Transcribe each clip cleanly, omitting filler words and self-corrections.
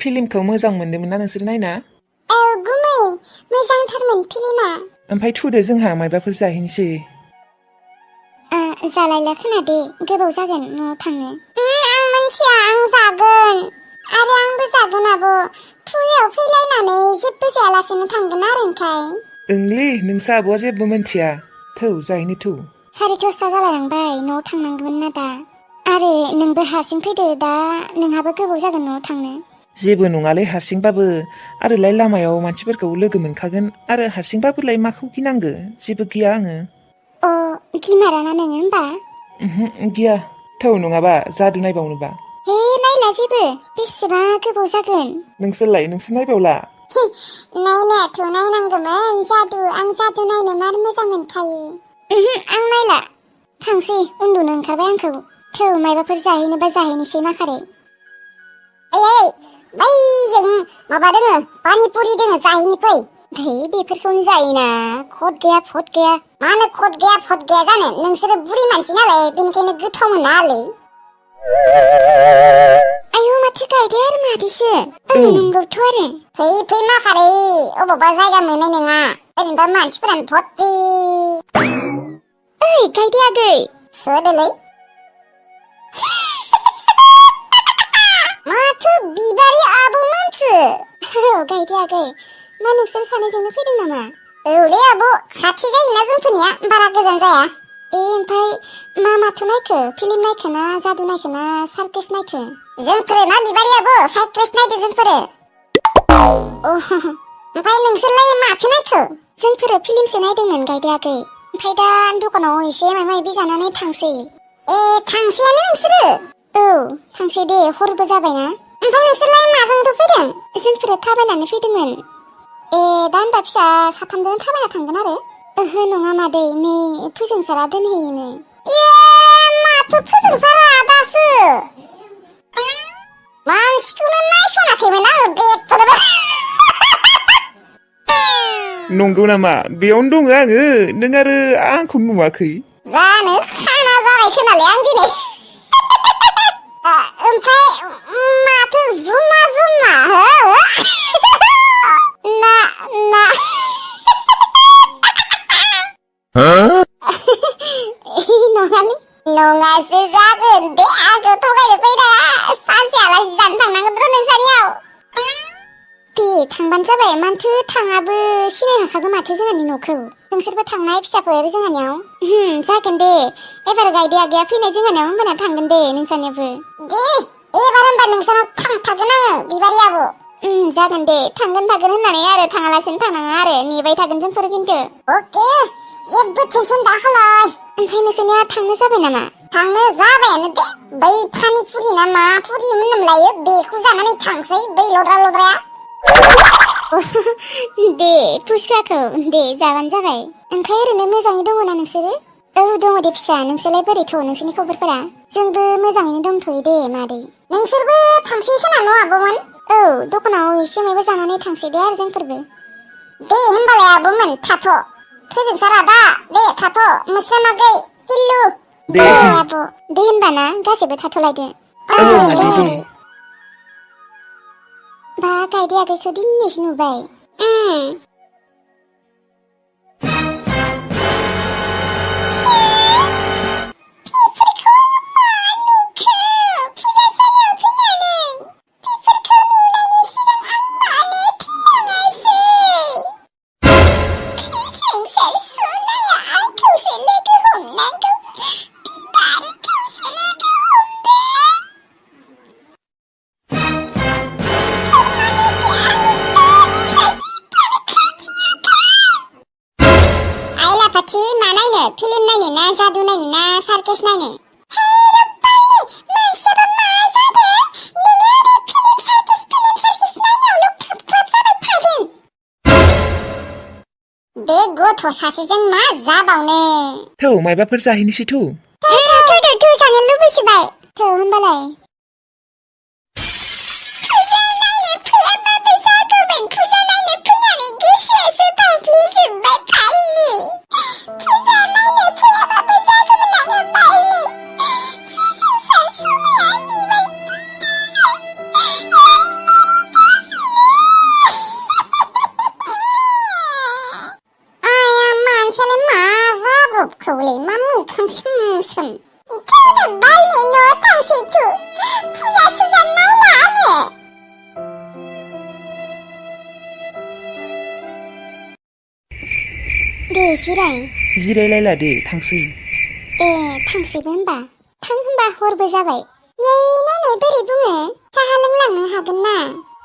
फिल्मखौ मोजां मोनदोंमोन ना नोंसोर नायना? औ गुमै मोजांथारमोन फिल्मा। ओमफ्राय थुदो जोंहा मायबाफोर जाहैनोसै। जालायला खोनादे गोबाव जागोन न'आव थांनो। आं मिथिया आं जागोन आरो आंबो जागोन आब'। फुङाव फैलायनानै जेबो जायालासेनो थांगोन आरो ओंखाय। ओंलै नोंसा आब'आ जेबो मिन्थिया। थौ जाहैनो थौ। 10:30 जालायलांबाय न'आव थांनांगौमोन ना दा। आरो नोंबो हारसिं फैदो दा नोंहाबो गोबाव जागोन न'आव थांनो। जेबो नङालै हारसिंबाबो आरोलाय लामायाव मानसिफोरखौ लोगो मोनखागोन आरो हारसिंबाबोलाय माखौ गिनांगो जेबो गिया आङो। गिमाराना नोङो होमबा? गिया थौ नङाबा जादु नायबावनोबा। हे नायला जेबो बेसेबा गोबाव जागोन। नोंसोर नायबावला? नायनायाथ' नायनांगौमोन जादु आं जादु नायनो मार मोजां मोनखायो। आं नायला थांसै उन्दुनो ओंखारबाय आंखौ। थौ मायबाफोर जाहैनोबा जाहैनोसै माखारे। ओइ बैजों माबा दोङो पानिपुरि दोङो जाहैनि फै। बेफोरखौनो जायोना खद गैया फद गैया। मानो खद गैया फद गैया जानो नोंसोरो बुरि मानसि नालाय बेनिखायनो गोथाव मोना आलै। आयौ माथो गायदे आरो मादैसो। नंगौथ' आरो। फै माखारे अबावबा जायगा मोननाय नङा ओरैनोबा मानसिफोरानो भर्ति। ओइ गायदे आगै सोदोलै। माथो बिबारि आब'मोनसो। गायदे आगै मा नोंसोर सानैजोंनो फैदों नामा? औलै आब' खाथि जायोना जोंफोरनिया बारा गोजान जाया। ओमफ्राय माथो नायखो फिल्म नायखो ना जादु नायखो ना सार्कास नायखो? जोंफोरो ना बिबारि आब' सार्कास नायदो जोंफोरो। ओमफ्राय नोंसोरलाय माथो नायखो? जोंफोरो फिल्मसो नायदोंमोन गायदे आगै। ओमफ्राय दा दखानाव एसे माबा-माबि जानानै थांसै। थांसैयानो नोंसोरो? औ थांसै दे हरबो जाबायना। ओमफ्राय नोंसोरलाय माजोंथो फैदों? जोंफोरो थाबायनानै फैदोंमोन। दा होनबा फिसा साथामजों थाबायना थांगोन आरो? ओहो नङा मादै नै फोजोंसारा दोनहैयोनो। माथो फोजोंसारा दासो? मानसिखौनो नायसनाखैमोन आङो बेथ'बा। नंगौ नामा? बेयावनो दङ आङो नों आरो आंखौ नुवाखै? जानो खाना जाबाय खोनालै आं दिनै। ओमफ्राय माथो जुमा हो? ना नङालै नङासो जागोन दे आंखौ थगायनो फैनाङा सानसे आलासि जानो थांनांगोन र' नोंसानियाव। दे थांबानो जाबाय मानथो थाङाबो सिनायखागोन माथो जोंहानि न'खौ। नोंसोरबो थांनाय फिसाफोर जोंहानियाव। जागोन दे एबार गायदे आगैया फैनाय जोंहानियाव होनबाना थांगोन दे नोंसानियावबो। दे एबार होनबा नोंसानाव थांथारगोन आङो बिबारि आब'। जागोन दे थांगोन होननानै आरो थाङालासिनो थानाङा आरो नेबाय थागोन जोंफोर खिन्थु। अके जेबो टेनसन दाखालाय। ओमफ्राय नोंसोरनिया थांनो जाबाय नामा? थांनो जाबायानो दे बै पानिपुरि ना मा पुरि मोनलायो बेखौ जानानै थांसै बै लद्राया। दे फुसखाखौ दे जाबानो जाबाय। ओमफ्राय ओरैनो मोजाङै दङ ना नोंसोरो? औ दङ दे फिसा नोंसोरलाय बोरैथ' नोंसोरनि खबरफोरा? जोंबो मोजाङैनो दंथ'यो दे मादै। नोंसोरबो थांसै खोना न' आब'मोन? औ दखानाव एसे माबा जानानै थांसै दे आरो जोंफोरबो। दे होमबालाय आब'मोन थाथ'। फोजोंसार आदा दे थाथ' मोस्रोन आगै किल्लु दे आब'। दे होनबा ना गासैबो थाथ'लायदो। औ मादै दे। बा गायदे आगैखौ दिनैसो नुबाय। फिल्म नायनो ना जादु नायनो ना सार्कास नायनो? बे गथ' सासेजों मा जाबावनो? थौ मायबाफोर जाहैनोसै थौ। थौ जानो लुबैसोबाय। थौ होमबालाय। जिराय जिरायलायला दे थांसै ए थांसैबो होनबा थां होनबा हरबो जाबाय येय नायनाय बोरै बुङो साहा लोंलांनो हागोन ना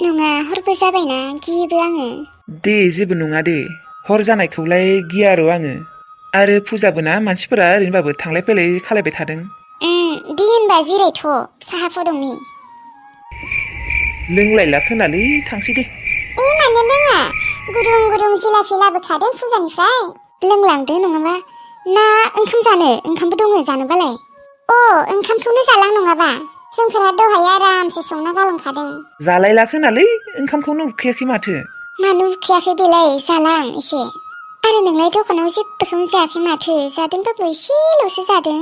नङा हरबो जाबायना गियोबो आङो दे जेबो नङा दे हर जानायखौलाय गिया र' आङो आरो फुजाबो ना मानसिफोरा ओरैनोबाबो थांलाय फैलाय खालायबाय थादों दे होनबा जिरायथ' साहा फुदुंनि लोंलायला खोनालै थांसै दे मानो लोङा गुदुं गुदुं जिलाफि लाबोखादों फुजानिफ्राय लोंलांदो नङाबा ना ओंखाम जानो ओंखामबो दङ जानोबालाय ओंखामखौनो जालां नङाबा जोंफोरा दहाय आरामसे संना गालांखादों जालायला खोनालै ओंखामखौनो उखैयाखै माथो मानो उखैयाखै बेलाय जालां एसे आरो नोंलाय दखानाव जेबोखौनो जायाखै माथो जादोंबाबो एसेल'सो जादों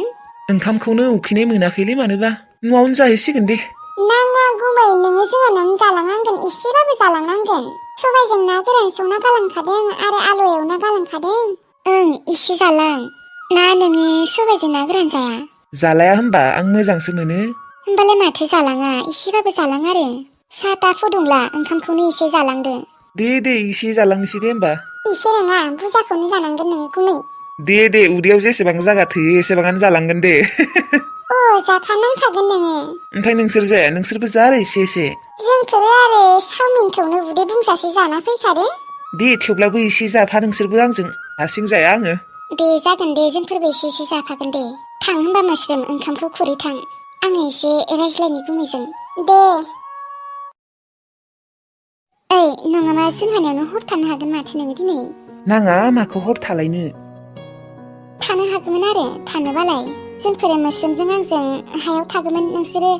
ओंखामखौनो उखैनाय मोनाखैलै मानोबा न'आवनो जाहैसिगोन दे नाङा गुमै नोङो जोंहानावनो जालांनांगोन एसेबाबो जालांनांगोन सबायजों ना गोरान संना गालांखादों आरो आलु एवना गालांखादों एसे जालां ना नोङो सबायजों ना गोरान जाया जालाया होनबा आं मोजांसो मोनो होमबालाय माथो जालाङा एसेबाबो जालां आरो साहा ता फुदुंला ओंखामखौनो एसे जालांदो दे एसे जालांनोसै दे होमबा एसे नङा बुरजाखौनो जानांगोन नोङो गुमै दे उदैयाव जेसेबां जागा थोयो एसेबांआनो जालांगोन दे जाखानांखागोन नोङो ओमफ्राय नोंसोर जाया नोंसोरबो जा आरो एसे जोंफोरो आरो चावमिनखौनो उदै बुंजासे जाना फैखादो दे थेवब्लाबो एसे जाफा नोंसोरबो आंजों हारसिं जाया आङो दे जागोन दे जोंफोरबो एसे जाफागोन दे थां होनबा मोस्रोम ओंखामखौ खुरै थां आङो एसे रायज्लायनि गुमैजों दे नङाबा जोंहानियावनो हर थानो हागोन माथो नोङो दिनै नाङा माखौ हर थालायनो थानो हागौमोन आरो थानोबालाय जोंफोरो मोस्रोमजों आंजों हायाव थागौमोन नोंसोरो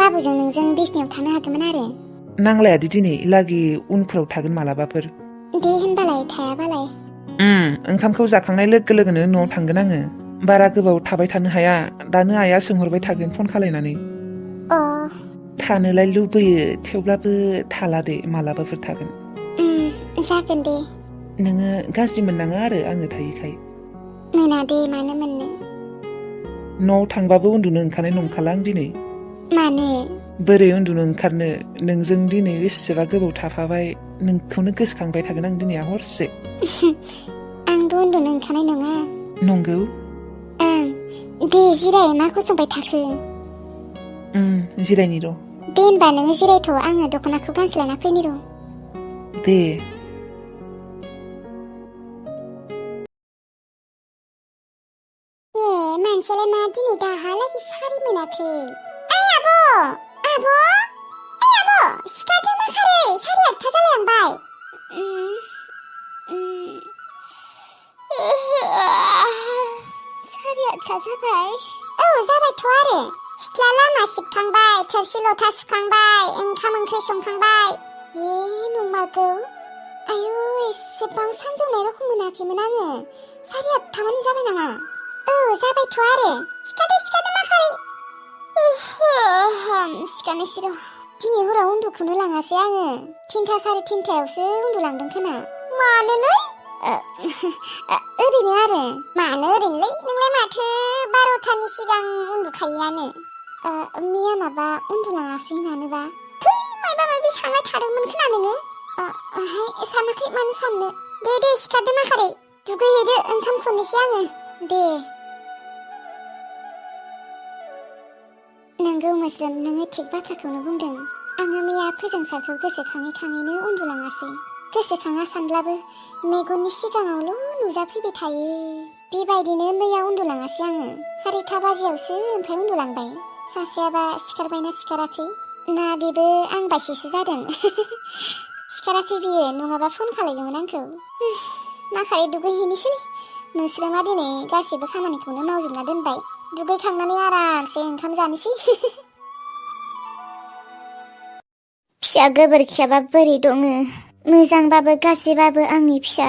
बाबुजों नोंजों बिसनायाव थानो हागौमोन आरो नांलायादि दिनै लागि उनफोराव थागोन मालाबाफोर दे होनबालाय थायाबालाय ओंखामखौ जाखांनाय लोगो लोगोनो न'आव थांगोन आङो बारा गोबाव थाबाय थानो हाया दानो आइया सोंहरबाय थागोन फन खालायनानै थानोलाय लुबैयो थेवब्लाबो थाला दे मालाबाफोर थागोन जागोन दे नोङो गाज्रि मोननाङा आरो आङो थायैखाय मोना दे मानो मोननो न'आव थांबाबो उन्दुनो ओंखारनाय नंखाला आं दिनै मानो बोरै उन्दुनो ओंखारनो नोंजों दिनै बेसेबा गोबाव थाफाबाय नोंखौनो गोसोखांबाय थागोन आं दिनै हरसे आंबो उन्दुनो ओंखारनाय नङा नंगौ दे जिराय मा गसंबाय थाखो जिरायनि र' दे होनबा नोङो जिरायथ' आङो दख'नाखौ गानस्लायना फैनि र' दे मानसियालाय मा दिनै दाहालागै सारि मोनाखै आब' सिखारदो माखारै 8:30 जालायलांबाय सारि आठथा जाबाय जाबायथ' आरो सिथ्ला लामा सिबखांबाय थोरसि लथा सुखांबाय ओंखाम ओंख्रि संखांबाय नंमारगौ आयु एसेबां सानजौनाय रखम मोनाखैमोन आङो 8:30 मानि जाबाय नामा जाबायथ' आरो सिखारदो माखारै सिखारनोसै र' दिनै हराव उन्दुखौनो लाङासै आङो 3:00 3:30आवसो उन्दुलांदों खोना मानोलै ओरैनो आरो मानो ओरैनोलै नोंलाय माथो 12थानि सिगां उन्दुखायोआनो मैया माबा उन्दुलाङासै मानोबा मायबा मायबि सानबाय थादोंमोन खोना नोङो सानाखै मानो साननो दे सिखारदो माखारै दुगैहैदो ओंखाम खुरनोसै आङो दे नोंगौ मोस्रोम नोङो थिग बाथ्राखौनो बुंदों आङो मैया फोजोंसारखौ गोसोखाङैनो उन्दुलाङासै गोसोखाङा सानब्लाबो मेगननि सिगाङावल' नुजाफैबाय थायो बेबायदिनो मैया उन्दुलाङासै आङो 4:30 बाजियावसो ओमफ्राय उन्दुलांबाय सासेयाबा सिखारबायना सिखाराखै ना बेबो आं बायदिसो जादों सिखाराखै बियो नङाबा फन खालायगौमोन आंखौ माखारै दुगैहैनोसै मोस्रोमा दिनै गासिबो खामानिखौनो मावजोबना दोनबाय दुगैखांनानै आरामसे ओंखाम जानोसै फिसा गोबोरखियाबा बोरै दङ मोजांबाबो गाज्रिबाबो आंनि फिसा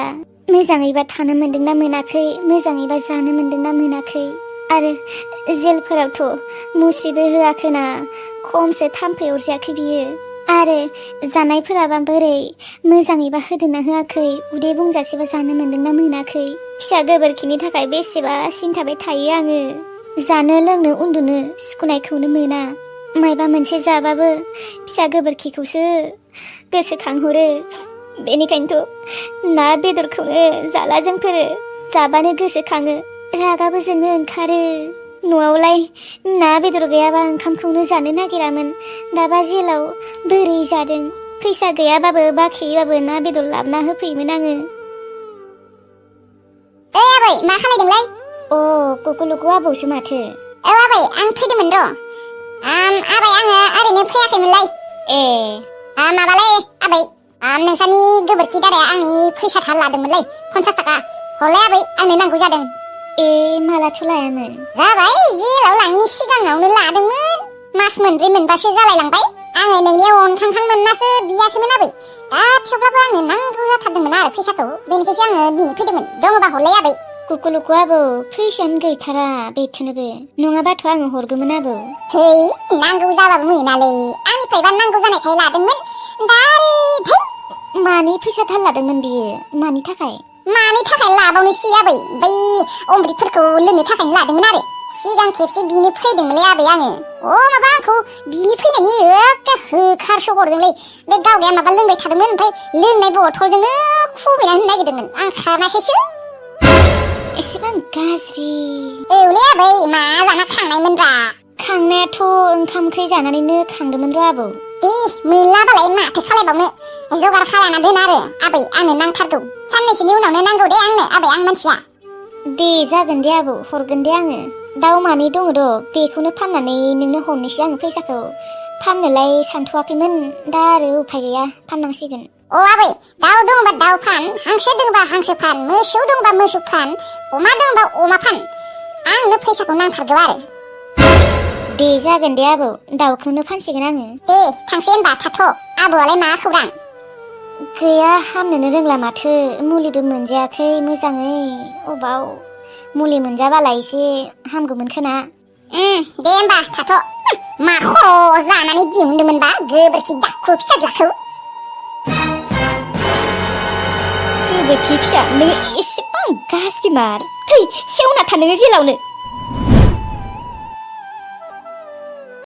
मोजाङैबा थानो मोन्दोंना मोनाखै मोजाङैबा जानो मोन्दोंना मोनाखै आरो जेलफोरावथ' मुस्रिबो होआखैना खमसे थाम्फै अरजायाखै बियो आरो जानायफोराबा बोरै मोजाङैबा होदोंना होआखै उदै बुंजासेबा जानो मोन्दोंना मोनाखै फिसा गोबोरखिनि थाखाय बेसेबा सिन्थाबाय थायो आङो जानो लोंनो उन्दुनो सुखुनायखौनो मोना मायबा मोनसे जाबाबो फिसा गोबोरखिखौसो गोसोखांहरो बेनिखायनोथ' ना बेदरखौनो जाला जोंफोरो जाबानो गोसोखाङो रागाबो जोंनो ओंखारो न'आवलाय ना बेदर गैयाबा ओंखामखौनो जानो नागिरामोन दाबा जेलाव बोरै जादों फैसा गैयाबाबो बाखिबाबो ना बेदर लाबोना होफैयोमोन आङो आबै मा खालामदोंलाय अ कुकुलुकु आबौसो माथो आबै आं फैदोंमोन र' आबै आङो ओरैनो फैयाखैमोनलाय ए माबालाय आबै नोंसानि गोबोरखि दाराया आंनि फैसा थार लादोंमोनलै 50 थाखा हरलाय आबै आंनो नांगौ जादों ए मालाथ' लायामोन जाबाय जेलाव लाङिनि सिगाङावनो लादोंमोन मास मोनब्रै मोनबासो जालायलांबाय आङो नोंनियाव अनखांखां मोननासो बियाखैमोन आबै दा थेवब्लाबो आंनो नांगौ जाथारदोंमोन आरो फैसाखौ बेनिखायसो आङो बिनो फैदोंमोन दङबा हरलाय आबै कुकुलुकु आबौ फैसायानो गैथारा बेथोनोबो नङाबाथ' आङो हरगौमोन आबौ है नांगौ जाबाबो मोनालै आंनिफ्रायबा नांगौ जानायखाय लादोंमोन दा मानि फैसा थाल लादोंमोन बियो मानि थाखाय लाबावनोसै आबै बै अमृतफोरखौ लोंनो थाखायनो लादोंमोन आरो सिगां खेबसे बिनो फैदोंमोनलै आबै आङो माबा आंखौ बिनि फैनायनि एखे होखारसो हरदोंलै बे गावगाया माबा लोंबाय थादोंमोन ओमफ्राय लोंनाय बथलजोंनो खुबैना होनो नागिरदोंमोन आं खारनायखायसो एसेबां गाज्रि औलै आबै मा जाना खांनायमोनब्रा खांनायाथ' ओंखाम ओंख्रि जानानैनो खांदोंमोन र' आबौ दे मोनलाबालाय माथो खालायबावनो जगार खालायना दोन आरो आबै आंनो नांथारगौ साननैसोनि उनावनो नांगौ दे आंनो आबै आं मानसिया दे जागोन दे आबौ हरगोन दे आङो दाउ मानै दङ र' बेखौनो फाननानै नोंनो हरनोसै आङो फैसाखौ फाननोलाय सानथ'वाखैमोन दा आरो उफाय गैया फाननांसिगोन आबै दाउ दङबा दाउ फान हांसो दङबा हांसो फान मोसौ दङबा मोसौ फान अमा दङबा अमा फान आंनो फैसाखौ नांथारगौ आरो दे जागोन दे आबौ दाउखौनो फानसिगोन आङो दे थांसै होनबा थाथ' आबौआलाय मा खौरां गैया हामनोनो रोंला माथो मुलिबो मोनजायाखै मोजाङै अबाव मुलि मोनजाबालाय एसे हामगौमोन खोना दे होनबा थाथ' मा खर' जानानै दिहुनदोंमोनबा गोबोरखि दाखु फिसाज्लाखौ गोबोरखि फिसा नोङो एसेबां गाज्रि मार थै सेवना था नोङो जेलावनो